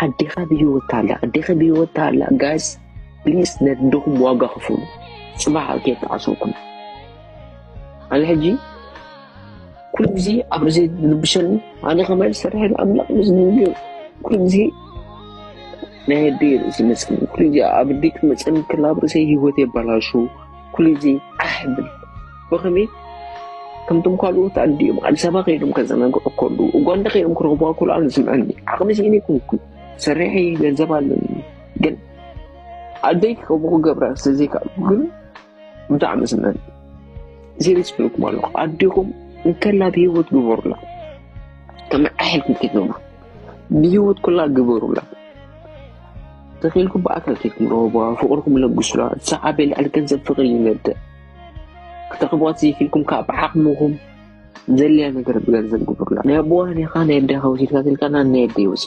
ኣዴኻ ብህይወት ኣላ፣ ኣዴኻ ብህይወት ኣላ። ጋይስ ፕሊስ ነድኹም ዋጋ ክፍሉ፣ ፅባሕ ከየጣዕሰኩም። ኣነ ሕጂ ኩሉ ግዜ ኣብ ርእሰይ ዝርብሸኒ ኣነ ከማይ ዝሰርሐ ኣምላኽ ምስ ንግር ኩሉ ግዜ ናይ ኣደይ ርእሲ መፅን ኩሉ ግዜ ኣብ ኣደይ ክትመፀኒ ከላ ኣብ ርእሰይ ህይወት የባላሹ ኩሉ ግዜ ዓሕ ብል ብኸመይ ከምቶም ካልኦት ኣዲኦም ኣዲስ ኣበባ ከይዶም ከዘናግዑ ከሉ ኡጋንዳ ከይዶም ክረኽቡዋ ከሉ ኣነ ዝስምዐኒ ዓቕሚ ስኢነ ይኮንኩን ሰሪሐ ገንዘብ ኣለኒ ግን ኣደይ ከምኡ ክገብራ ስለዘይከኣልኩ ግን ብጣዕሚ ዝመን ሲሪስ ብልኩም ኣለኹ ኣዲኹም እንከላ ብሂወት ግበሩላ ተመዓሕልኩም ክትነብሩ ብሂወት ኩላ ግበሩላ ተኺልኩም ብኣካል ኬድኩም ረኽቡዋ ፍቕርኩም ለግሱላ እቲ ሰዓበ ልዕሊ ገንዘብ ፍቕሪ ይነድእ ክትረኽብዋ ዘይክልኩም ከዓ ብዓቕምኹም ዘድልያ ነገር ብገንዘብ ግበሩላ ናይ ኣቦዋ ዲኻ ናይ ኣዴኻ ወሲድካ ትልካ ናብ ናይ ኣደይ ወሲድ